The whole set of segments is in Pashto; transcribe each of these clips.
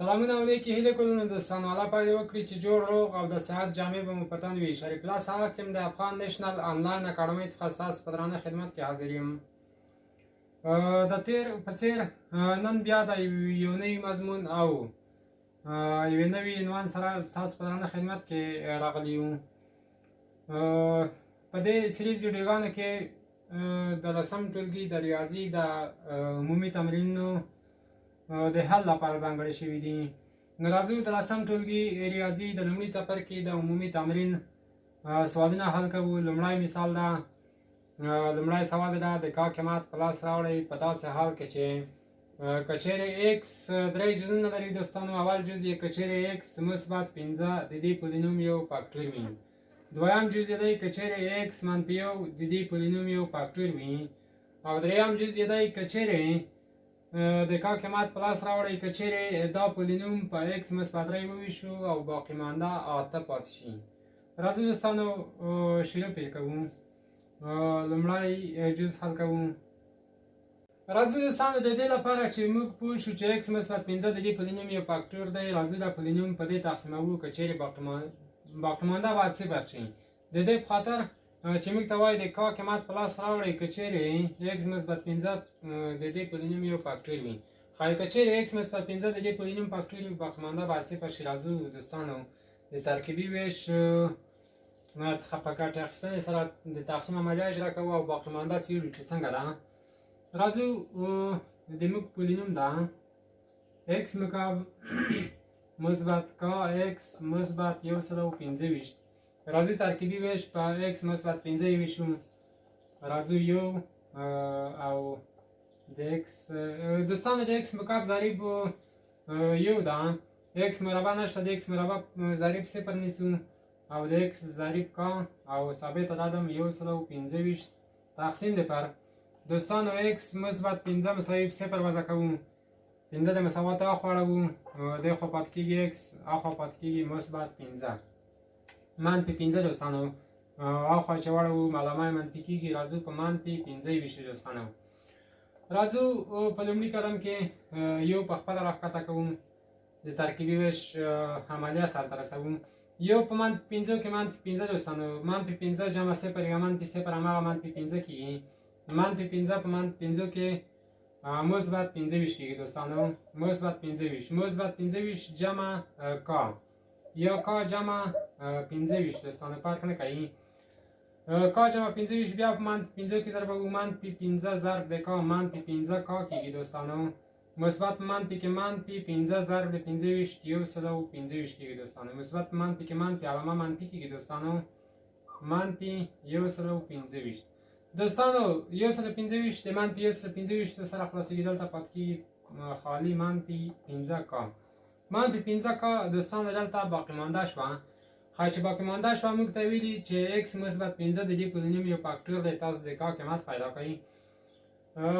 سلامونه او نیکې هیلې کولونه دوستانو، الله پاک دې وکړي چې جوړ روغ او د صحت جامې به مو په تن وي. شریف الله سهاک یم، د افغان نشنل انلاین اکاډمۍ څخه ستاسو په درانه خدمت کې حاضر یم. د تیر په څیر نن بیا د یو نوي مضمون او یوې نوي عنوان سره ستاسو په درانه خدمت کې راغلی یو. په دې سریز ویډیوګانو کې د لسم ټولګي د ریاضي د عمومي تمرینونو د حل لپاره ځانګړې شوي دي. نو راځو د لسم ټولګي ریاضي د لومړي څپرکي د عمومي تمرین سوالونه حل کوو. لومړی مثال ده، لومړی سوال ده د کا قیمت په لاس راوړئ په داسې حال کې چې که چېرې ایکس درې جزونه لري. دوستانو، اول جز یې که چېرې ایکس مثبت 5 د دې پولینوم یو فاکټور وي، دویم جز یې دی که چېرې ایکس منفي 1 د دې پولینوم یو فاکټور وي، او دریم جز یې دی که چېرې د کا قیمت په لاس راوړئ که چېرې دا پولینوم په ایکس مثبت 3 وویشو او باقي مانده 8 پاتې شي. راځو دوستانو شروع پرې کوو، لومړی جز حل کوو. راځو دوستانو، د دې لپاره چې موږ پوه شو چې ایکس مثبت 5 د دې پولینوم یو فاکټور دی، راځو دا پولینوم په دې تقسیموو که چېرې باقي مانده باید صفر شي. د دې په خاطر چې موږ ته وایي د کا قیمت په لاس راوړئ که چېرې ایکس مثبت 5 د دې پولینوم یو فاکټور وي. ښایي که چېرې ایکس مثبت 5 د دې پولینوم فاکټور وي، باقي مانده باید صفر شي. راځو دوستانو د ترکیبي ویش څخه په ګټې اخیستنې سره د تقسیم عملیه اجرا کوو او باقي مانده څېړو چې څنګه ده. راځو د موږ پولینوم ده ایکس مکعب مثبت کا ایکس مثبت 125. راځو ترکیبي ویش په ایکس مثبت 5 یې ویشو. راځو یو او د ایکس دوستانو د ایکس مکعب ضریب یو ده، ایکس مربع نشته، د ایکس مربع ضریب صفر نیسو او د ایکس ضریب کا او ثابت عدد هم 125 تقسیم دی پر دوستانو ایکس مثبت 5 مساوي صفر وضع کوو. 5 د مساوات اخوا اړوو، دې خوا پاتې کېږي ایکس، اخوا پاتې کېږي مثبت 5 منفي 5. دوستانو اخوا چې واړوو علامه یې منفي کېږي. راځو په منفي 5 یې ویشو. دوستانو راځو په لومړي قدم کې یو په خپله راښکته کوو، د ترکیبي ویش عملیه سرته رسوو. یو په منفي 5 کې منفي 5، دوستانو منفي 5 جمع صفر یا منفي صفر هماغه منفي 5 کېږي. منفي 5 په منفي 5 کې مثبت 25 کېږي. دوستانو مثبت 25، مثبت 25 جمع کا یا کا جمع 25، دوستانو فرق نه کوي. کا جمع 25 بیا په منفي 5 کې ضربوو، منفي 5 ضرب د کا منفي 5 کا کېږي. دوستانو مثبت منفي کې منفي 5 ضرب د 25 125 کېږي. دوستانو مثبت منفي کې منفي علامه منفي کېږي. دوستانو منفي 125، دوستانو 125 د منفي 125 سره خلاصېږي، دلته پاتې کېږي خالي منفي 5 کا. منفي 5 کا دوستانو دلته باقي مانده شوه. ښه چې باقي مانده شوه، موږ ته ویلي چې ایکس مثبت 5 د دې پولینوم یو فاکټور دی، تاسو د کا قیمت پیدا کړئ.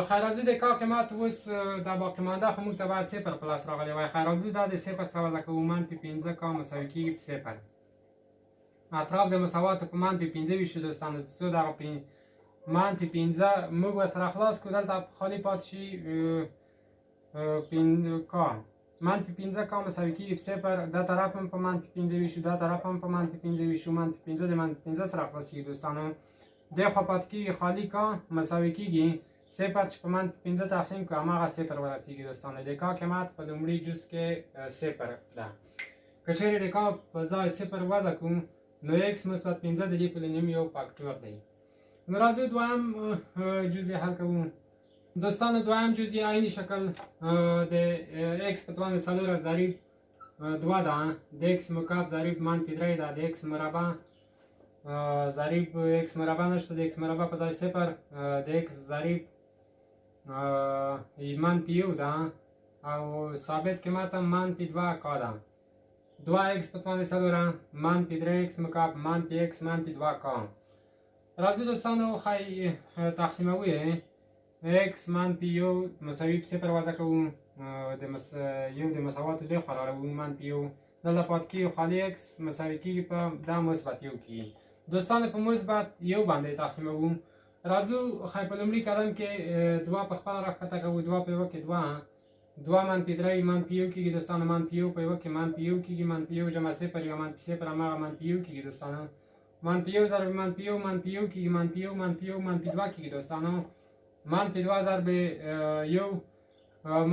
خیر راځو د کا قیمت اوس دا باقي مانده خو موږ ته باید صفر په لاس راغلی وای. خیر راځو دا د صفر څخه وضع کوو، منفي 5 کا مساوي کېږي په صفر. اطراف د مساواتو په منفي 5 ویشو دوستانو، څو دغه منفي 5 موږ ورسره خلاص کړو، دلته خالي پاتې شي کا. منفي 5 کا مساوي کېږي په صفر. دا طرف هم په منفي 5 ویشو، دا طرف هم په منفي 5 ویشو، منفي 5 د منفي 5 سره خلاصېږي. دوستانو دې خوا پاتې کېږي خالي کا مساوي کېږي صفر، چې په منفي 5 تقسیم کړو هماغه صفر ورسېږي. دوستانو د کا قیمت په لومړي جز کې صفر ده. که چېرې د کا په ځای صفر وضع کړو نو ایکس مثبت 5 د دې پولینوم یو فاکټور دی. نو راځو دویم جز یې حل کوو. دوستانو دویم جز یې عیني شکل د ایکس په توان 4 ضریب 2 ده، د ایکس مکعب ضریب منفي 3 ده، د ایکس مربع ضریب ایکس مربع نشته، د ایکس مربع په ځای صفر، د ایکس ضریب منفي 1 ده او ثابت قیمت هم منفي 2 کا ده. 2 ایکس په توان 4 منفي 3 ایکس مکعب منفي ایکس منفي 2 کا. راځو دوستانو ښایي تقسیموو یې، ایکس منفي 1 مساوي په صفر وضع کوو، د یو د مساواتو دې خوا راړوو، منفي 1 دلته پاتې کېږي خالي ایکس مساوي کېږي په دا مثبت 1 کېږي. دوستانو په مثبت 1 باندې تقسیموو. راځو ښایي په لومړي قدم کې 2 په خپله راښکته کوو، 2 په 1 کې 2 دوه منفي درې منفي یو کېږي دوستانو. منفي یو په یوه کې منفي یو کېږي. منفي یو جمع صفر یا منفي صفر هماغه منفي یو کېږي دوستانو. منفي یو ضرب منفي یو منفي یو کېږي. منفي یو منفي یو منفي دوه کېږي دوستانو. منفي دوه ضرب یو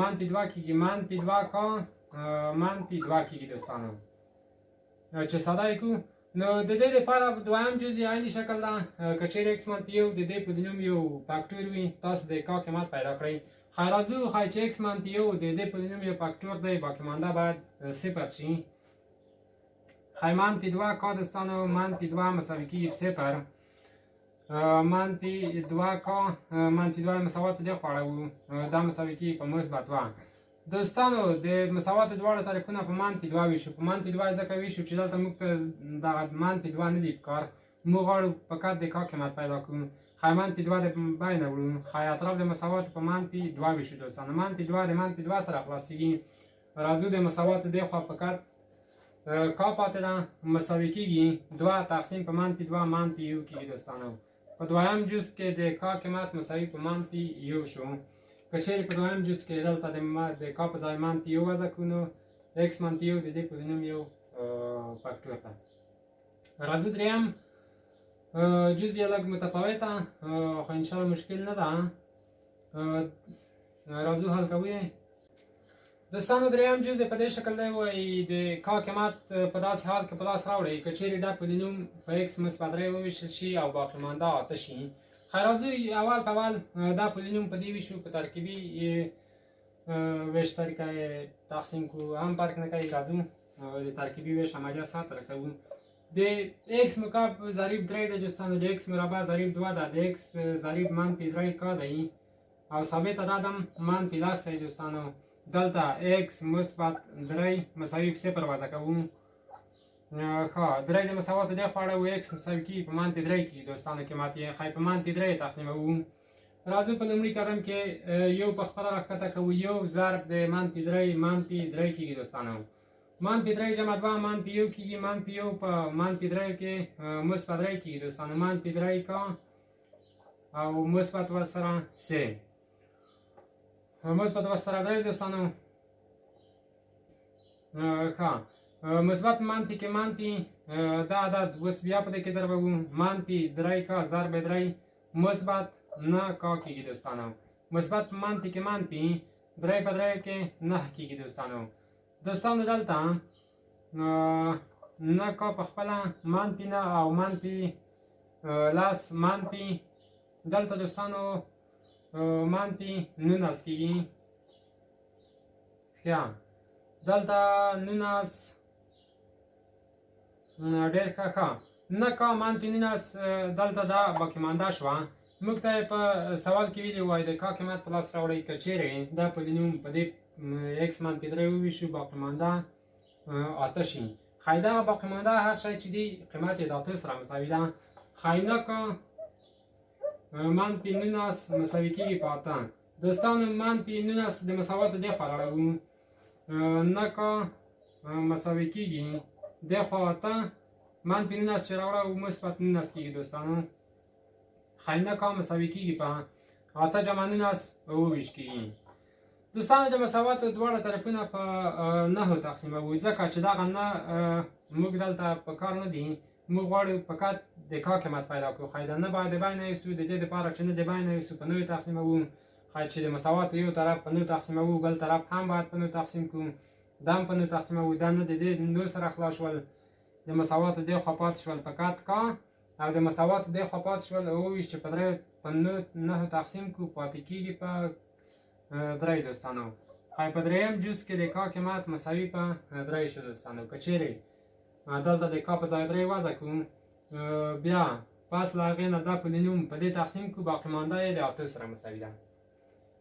منفي دوه کېږي. منفي دوه کا منفي دوه کېږي دوستانو. چې ساده یې کړو نو د دې لپاره دویم جز یې عیني شکل ده. که چیرې ایکس منفي یو د دې پولینوم یو فاکتور وي، تاسو د کا قیمت پیدا کړئ. خیر راځو، ښایي چې ایکس منفي یو د دې پولینوم یو فاکتور دی، باقي مانده باید صفر شي. ښایي منفي دوه کا دوستانو، منفي دوه مساوي کېږي صفر. منفي دوه کا منفي دوه مساوات دې خوا اړوو، دا مساوي کېږي په مثبت دوه. دوستانو د مساوات دواړه طرفونه په منفي دوه ویشو. په منفي دوه ځکه ویشو چې دلته موږ ته دغه منفي دوه نه دي پکار، موږ غواړو فقط د کا قیمت پیدا کړو. ښایي منفي دوه د بینه وړو، ښایي اطراف د مساوات په منفي دوه ویشو دوستانو. منفي دوه د منفي دوه سره خلاصېږي. راځو د مساوات دې خوا فقط کا پاتې ده، مساوي کېږي دوه تقسیم په منفي دوه منفي یو کېږي دوستانو. په دویم جز کې د کا قیمت مساوي په منفي یو شو. که چیرې په دویم جز کې دلته د کا په ځای منفي یو وضع کړو نو ایکس منفي یو د دې پولینوم یو فاکتور ده. راځو دریم جز یې لږ متفاوته، خو انشاءالله مشکل نه ده. راځو حل کوو یې. دوستانو دریم جز یې په دې شکل دی، وایي د کا قیمت په داسې حال کې په لاس راوړئ که چیرې دا پولینوم په ایکس مثبت درې وویشل شي او باقي مانده اته شي. خیر راځو اول په اول دا پولینوم په دې ویشو، په ترکیبي ویش طریقه یې تقسیم کړو، هم فرق نه کوي. راځو د ترکیبي ویش عملیه سرته رسوو. د ایکس مکعب ضریب درې دی دوستانو، د ایکس مربع ضریب دوه ده، د ایکس ضریب منفي درې کا دی او ثابت عدد هم منفي لس دی دوستانو. دلته ایکس مثبت درې مساوي په صفر وضع کوو. ښه درې د مساواتو دې خوا اړوو، ایکس مساوي کېږي په منفي درې کېږي دوستانو، قیمت یې ښایي په منفي درې تقسیموو. راځو په لومړي قدم کې یو په خپله راښکته کوو، یو ضرب د منفي درې منفي درې کېږي دوستانو. منفي درې جمع دوه منفي یو کېږي، منفي یو په منفي درې کې مثبت درې کېږي دوستانو. منفي درې کا او مثبت ورسره سه، مثبت ورسره درې دوستانو. ښه مثبت منفي کې منفي دا عدد اوس بیا په دې کې ضربوو، منفي درې کا ضرب درې مثبت نه کا کېږي دوستانو. مثبت منفي کې منفي درې په درې کې نه کېږي دوستانو. دوستانو دلته نه کا په خپله منفي نه او منفي لس منفي دلته دوستانو منفي نولس کېږي. ښه دلته نولس ډېر ښه. ښه نه کا منفي نولس دلته دا باقي مانده شوه. موږ ته یې په سوال کې ویلي وای د کا قیمت په لاس راوړئ که چیرې دا پولینوم په دې ایکس منفي درې وویشو باقي مانده اته شي. ښایي دغه باقي مانده هر شی چې دي قیمت یې د اته سره مساوي ده. ښایي نه کا منفي نولس مساوي کېږي په اته. دوستانو منفي نولس د مساواتو دې خوا راړوو، نه کا مساوي کېږي دې خوا اته منفي نولس چې راوړو مثبت نولس کېږي دوستانو. ښایي نه کا مساوي کېږي په اته جمع نولس اووه ویشت کېږي. دوستانو د مساواتو دواړه طرفونه په نهو تقسیموو، ځکه چې دغه نه موږ دلته په کار نه دي، موږ غواړو فقط د کا قیمت پیدا کړو. ښایي دا نه باید د بین یوسو، د دې دپاره چې نه د بین یوسو په نهو تقسیموو. ښایي چې د مساواتو یو طرف په نهو تقسیموو، بل طرف هم باید په نهو تقسیم کړو، دا هم په نهو تقسیموو. دا نه د دې نو سره خلاص شول، د مساواتو دې خوا پاتې شول فقط کا او د مساواتو دې خوا پاتې شول 27 چې په درې په نهو تقسیم کړو پاتې کېږي په درې دوستانو. ښایي په دریم جز کې د کا قیمت مساوي په درې شو دوستانو. که چیرې دلته د کا په ځای درې وضع کړو بیا پس له هغې نه دا پولینوم په دې تقسیم کړو باقي مانده یې د اته سره مساوي ده.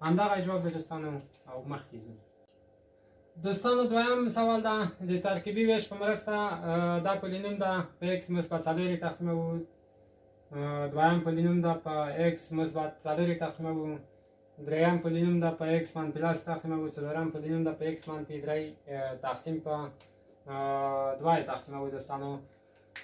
همدغه جواب دی دوستانو او مخکې ځو. دوستانو دویم سوال ده د ترکیبي ویش په مرسته دا پولینوم ده په ایکس مثبت څلور یې تقسیموو، دویم پولینوم ده په ایکس مثبت څلور یې تقسیموو، دریم پولینوم ده په ایکس منفي لس تقسیموو، څلورم پولینوم ده په ایکس منفي درې تقسیم په دوه یې تقسیموو دوستانو.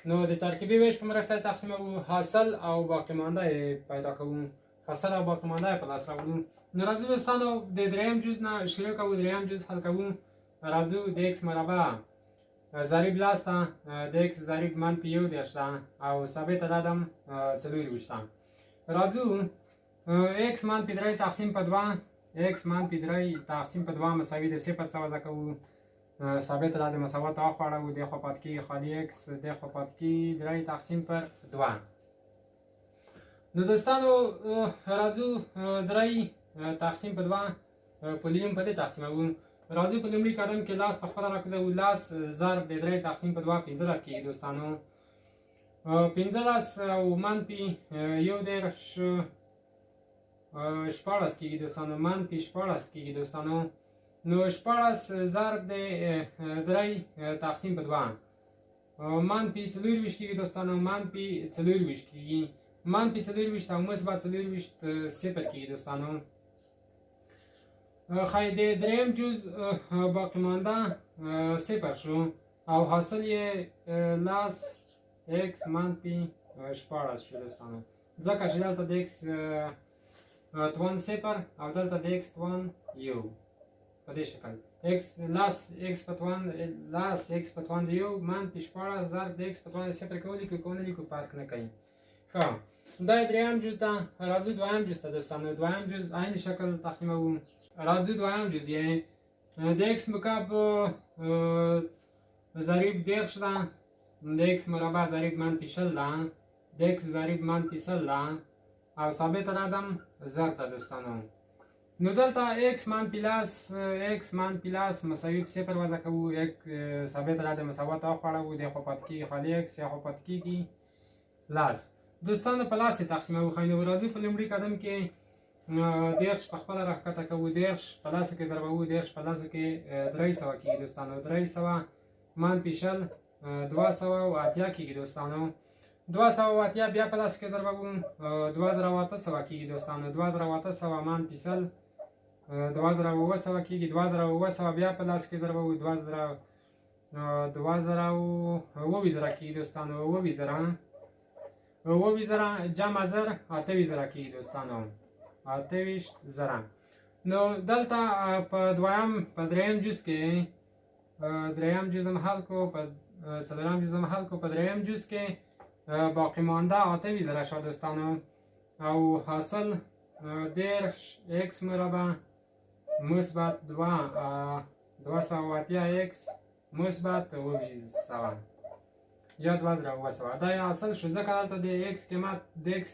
نو د ترکیبي ویش په مرسته یې تقسیموو، حاصل او باقي مانده یې پیدا کوو. حاصل او باقیمانده یې په لاس راوړو. نو راځو دوستانو د دریم جز نه شروع کوو، دریم جز حل کوو. راځو د ایکس مربع ضریب لاس ته د ایکس ضریب منفي 31 ده او ثابت عدد هم 24 ده. راځو ایکس منفي 3 تقسیم په 2، ایکس منفي 3 تقسیم په 2 مساوي د صفر څخه وضع کوو. ثابت عدد مساوات اخوا اړوو، دې خوا پاتې کېږي خالي ایکس، دې خوا پاتې کېږي 3 تقسیم پر 2. نو دوستانو راځو 3 تقسیم په 2 پولینوم په دې تقسیموو. راځو په لومړي قدم کې لاس په خپله راکوزوو، لاس ضرب د 3 تقسیم په 2 15 کېږي دوستانو. 15 او منفي 31 16 کېږي دوستانو، منفي 16 کېږي دوستانو. نو 16 ضرب د 3 تقسیم په 2 منفي 24 کېږي دوستانو، منفي 24 کېږي، منفي 24 او مثبت 24 صفر کېږي دوستانو. ښایي د دریم جز باقي مانده صفر شو او حاصل یې لاس ایکس منفي 16 شو دوستانو، ځکه چې دلته د ایکس توان صفر او دلته د ایکس توان یو په دې شکل ایکس لاس ایکس په توان لاس ایکس په توان د یو منفي 16 ضرب د ایکس په توان صفر که ولیکو که ونه لیکو فرق نه کوي. ښه دا یې دریم جز ده. راځو دویم جز ته دوستانو، دویم جز عین شکل تقسیموو. راځو دویم جز یې د ایکس مکعب ضریب 30 ده، د ایکس مربع ضریب منفي 20 ده، د ایکس ضریب منفي 100 ده او ثابت عدد هم 1000 ده دوستانو. نو دلته ایکس منفي لاس ایکس منفي لاس مساوي په صفر وضع کوو، ثابت عدد مساوات اخوا اړوو، دې خوا پاتې کېږي خالي ایکس، یا خوا پاتې کېږي لاس. دوستانو په لاس یې تقسیموو. ښایي نو راځو په لومړي قدم کې 30 په خپله راښکته کوو، 30 په لاسو کې ضربوو، 30 په لاسو کې 300 کېږي دوستانو، 300 منفي 20 280 کېږي دوستانو، 280 بیا په لاسو کې ضربوو 2800 کېږي دوستانو، 2800 منفي 100 2700 کېږي، 2700 بیا په لاسو کې ضربوو 2000 کېږي دوستانو، 27000 جمع 1000 28000 کېږي دوستانو، 28000. نو دلته په دویم په دریم جز کې دریم جز هم حل کو، په څلورم جز هم حل کو، په دریم جز کې باقي مانده 28000 شوه دوستانو او حاصل 30 ایکس مربع مثبت 280 ایکس مثبت 200 یا 2700. دا یې حاصل شو، ځکه دلته د ایکس قیمت د ایکس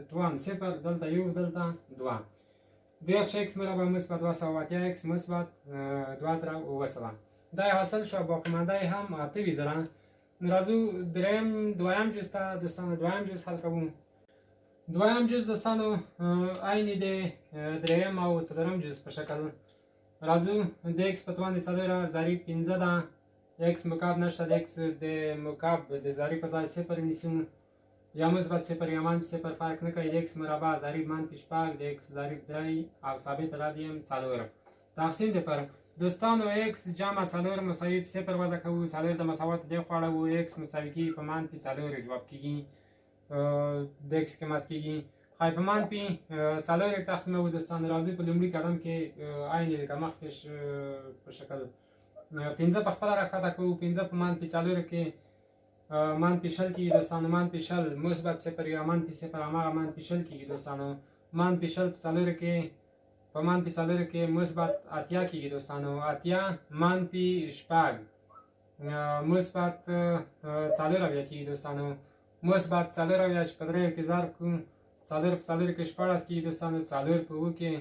توان صفر، دلته یو، دلته دوه. 30 ایکس مربع مثبت 280 ایکس مثبت 2700. دا یې حاصل شو، باقي مانده یې هم 28000. نو راځو دریم دویم جز ته دوستانو، دویم جز حل کوو. دویم جز دوستانو عین د دریم او څلورم جز په شکل. راځو د ایکس په توان د څلور ضریب 5 ده، ایکس مکعب نشته، د ایکس د مکعب د ضریب په ځای صفر نیسو، یا مثبت صفر یا منفي صفر فرق نه کوي. د ایکس مربع ضریب منفي 6، د ایکس ضریب 3 او ثابت عدد یې هم 4 تقسیم د پر دوستانو ایکس جمع 4 مساوي په صفر وضع کوو، 4 د مساوات دې خوا اړوو، ایکس مساوي کېږي په منفي 4 جواب کېږي، د ایکس قیمت کېږي. ښایي په منفي 4 یې تقسیموو دوستانو. راځو په لومړي قدم کې عین لکه مخکې په شکل 5 په خپله راښکته کوو، 5 په منفي 4 کې منفي 20 کېږي دوستانو، منفي 20 مثبت صفر یا منفي صفر هماغه منفي 20 کېږي دوستانو، منفي 20 په 4 کې په منفي 4 کې مثبت 80 کېږي دوستانو، 80 منفي 6 مثبت 74 کېږي دوستانو، مثبت 74 چې په 3 کې ضرب کړو 4 په 4 کې 16 کېږي دوستانو، 4 په 7 کې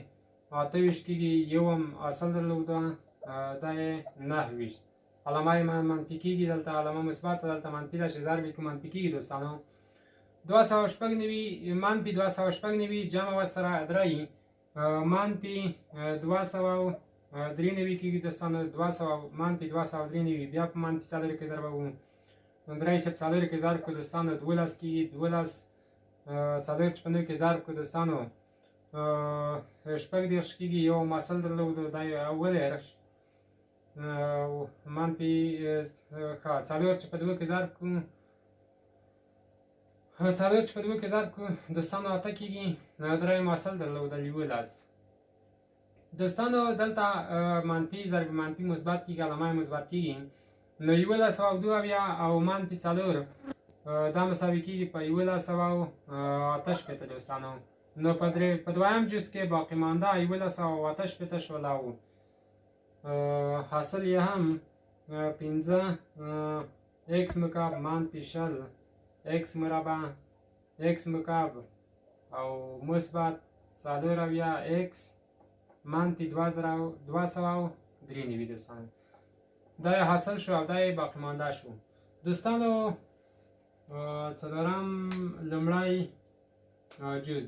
28 کېږي، یو هم اصل درلوده دا یې 29. علامه یې منفي کېږي، دلته علامه مثبت ده، دلته منفي ده چې ضرب یې کړو منفي کېږي دوستانو. 296 منفي 296 جمع ورسره 3 منفي 293 کېږي دوستانو، 200 منفي 293 بیا په منفي 4 کې ضربوو، 3 چې په 4 کې ضرب کړو دوستانو 12 کېږي، 12 4 چې په 9 کې ضرب کړو دوستانو 36 کېږي، یو ماصل درلودو دا یې 37 منفي ښه 4 چې په 2 کې ضرب کړو څلور چې په دوه کې ضرب کړو دوستانو اته کېږي، درې مو اصل درلودل یولس. دوستانو دلته منفي ضرب منفي مثبت کېږي، علامه یې مثبت کېږي، نو 1172 او منفي څلور دا مساوي کېږي په 1168 دوستانو. نو په درې په دویم جز کې باقي مانده 1168 شول او حاصل یې هم پنځه ایکس مکعب منفي 20 ایکس مربع ایکس مکعب او مثبت 74 ایکس منفي 2293 دوستانو. دا یې حاصل شو او دا یې باقي مانده شو. دوستانو څلورم لومړی جز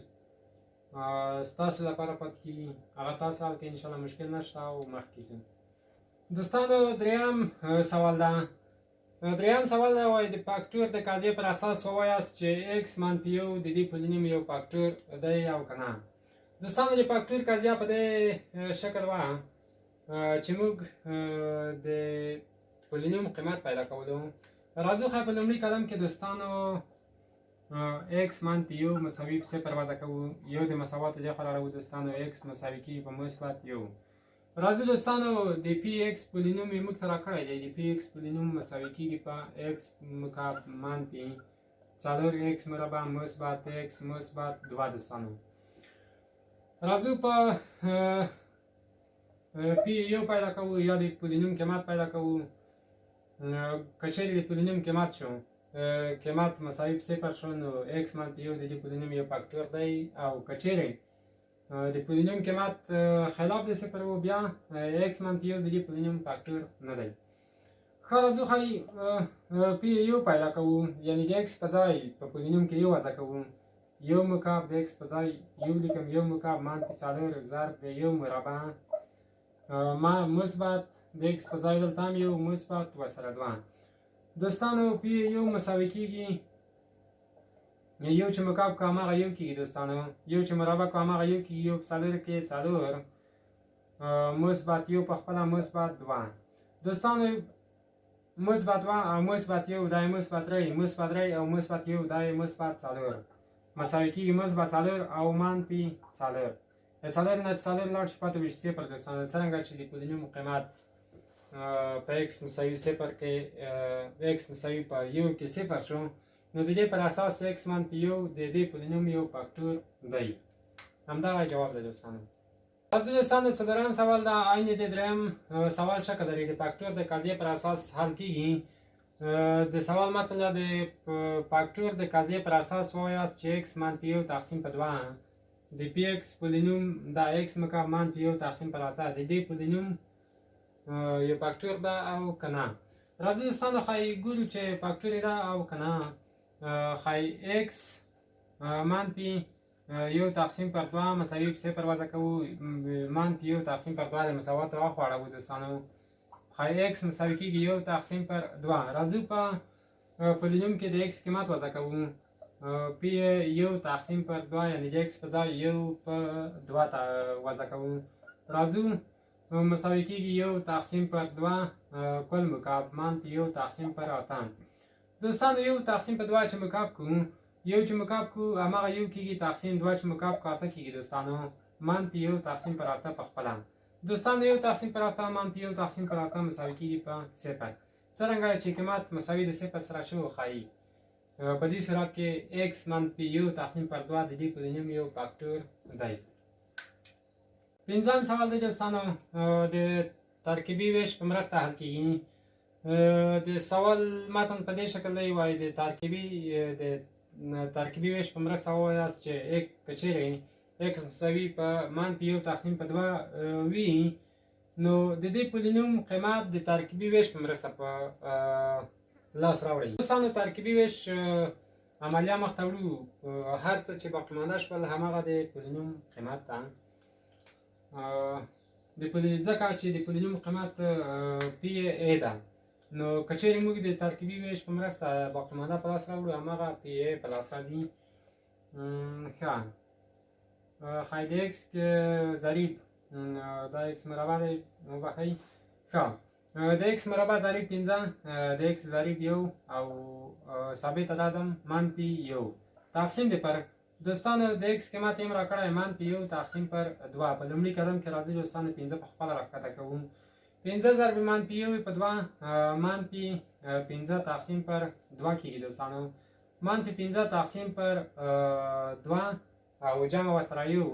ستاسو لپاره پاتې کېږي، هغه تاسو حل کړئ انشاءالله، مشکل نشته او مخکې ځو. دوستانو دریم سوال ده. دریم سوال دی وایي د فاکتور د قاعدې پر اساس ووایاست چې ایکس منفي یو د دې پولینوم یو فاکتور دی او که نه. دوستانو د فاکتور قضیه په دې شکل وه چې موږ د پولینوم قیمت پیدا کولو. راځو ښه په لومړي قدم کې دوستانو ایکس منفي یو مساوي په صفر وضع کوو، یو د مساواتو دې خوا راوړو دوستانو، ایکس مساوي کېږي په مثبت یو. راځو دوستانو د پی ایکس پولینوم یې موږ ته راکړی دی، د پی ایکس پولینوم مساوي کېږي په ایکس مکعب منفي څلور ایکس مربع مثبت ایکس مثبت دوه دوستانو. راځو په پی یو پیدا کوو یا د پولینوم قیمت پیدا کوو. که چېرې د پولینوم قیمت شو، قیمت مساوي په صفر شو، نو ایکس منفي یو د دې پولینوم یو فاکتور دی، او که چېرې د پولینوم قیمت خلاف د صفر و، بیا ایکس منفي یو د دې پولینوم فاکتور نه دی. ښه راځو ښایي پی یو پیدا کوو، یعنې د ایکس په ځای په پولینوم کې یو وضع کوو. یو مکعب د ایکس په ځای یو لیکم، یو مکعب منفي څلور ضرب د یو مربع ما مثبت د ایکس په ځای دلته هم یو مثبت ورسره دوه. دوستانو پی یو مساوي کېږي یو چې مکعب کو هماغه یو کېږي دوستانو، یو چې مربع کو هماغه یو کېږي، یو په څلور کې څلور مثبت یو په خپله مثبت دوه. دوستانو مثبت دوه او مثبت یو دا یې مثبت درې، مثبت درې او مثبت یو دا یې مثبت څلور مساوي کېږي مثبت څلور او منفي څلور. د څلور نه چې څلور لاړ شي پاتې به شي صفر دوستانو. څرنګه چې د پولینوم قیمت په ایکس مساوي صفر کې ایکس مساوي په یو کې صفر شو، نو د دې پر اساس ایکس منفي یو د دې پولینوم یو فاکتور دی. همدغه جواب دی دوستانو. راځو دوستانو څلورم سوال دا عین د دریم سوال شکل لري، د فاکتور د قضیې پر اساس حل کیږي. د سوال متن دا د فاکتور د قضیې پر اساس ووایاست چې ایکس منفي یو تقسیم په دوه د پی ایکس پولینوم دا ایکس مکعب منفي یو تقسیم پر اته د دې پولینوم یو فاکتور ده او که نه. راځو دوستانو ښایي ګورو چې فاکتور یې ده او که نه. ښایي ایکس منفي یو تقسیم پر دوه مساوي په صفر وضع کوو، منفي یو تقسیم پر دوه د مساواتو اخوا اړوو دوستانو. ښایي ایکس مساوي کېږي یو تقسیم پر دوه. راځو په پولینوم کې د ایکس قیمت وضع کوو، پی یو تقسیم پر دوه یعنې د ایکس په ځای یو په دوه وضع کوو. راځو مساوي کېږي یو تقسیم پر دوه کل مکعب منفي یو تقسیم پر اته. دوستانو یو تقسیم په دوه چې مکعب کړو، یو چې مکعب کړو هماغه یو کېږي، تقسیم دوه چې مکعب کړو اته کېږي دوستانو، منفي یو تقسیم پر اته په خپله. دوستانو یو تقسیم پر اته منفي یو تقسیم پر اته مساوي کېږي په صفر. څرنګه چې قیمت مساوي د صفر سره شو، ښایي په دې صورت کې ایکس منفي یو تقسیم پر دوه د دې پولینوم یو فاکتور دی. پنځم سوال دی دوستانو د ترکیبي ویش په مرسته حل کېږي. د سوال متن په دې شکل دی، وایي د ترکیبي ویش په مرسته ووایاست چې که چېرې ایکس مساوي په منفي یو تقسیم په دوه وي، نو د دې پولینوم قیمت د ترکیبي ویش په مرسته په لاس راوړئ. دوستانو ترکیبي ویش عملیه مخته وړو، هر څه چې باقي مانده شول هماغه د پولینوم قیمت ده. د ځکه چې د پولینوم قیمت پی ای ده، نو که چېرې موږ د ترکیبي ویش په مرسته باقي مانده په لاس راوړو هماغه پی ای په لاس راځي. ښه ښایي د ایکس ضریب دا ایکس مربع دی وبخښئ. ښه د ایکس مربع ضریب پنځه، د ایکس ضریب یو او ثابته دا ده منفي یو. تقسیم دی پر دوستانو د ایکس قیمت یې هم راکړی منفي یو تقسیم پر دوه. په لومړي قدم کې راځي دوستانو پنځه په خپله راښکته کوو. پنځه ضرب منفي یو په دوه منفي پنځه تقسیم پر دوه کېږي دوستانو. منفي پنځه تقسیم پر دوه او جمع ورسره یو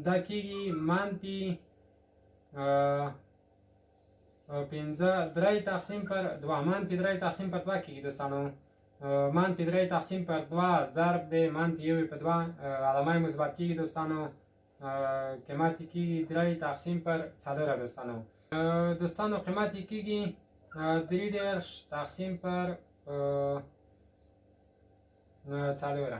دا کېږي منفي پنځه درې تقسیم پر دوه، منفي درې تقسیم پر دوه کېږي دوستانو. منفي درې تقسیم پر دوه ضرب د منفي یو په دوه علامه یې مثبت کېږي دوستانو، قیمت یې کېږي درې تقسیم پر څلور دوستانو. دوستانو قیمت یې کېږي 33 تقسیم پر څلور.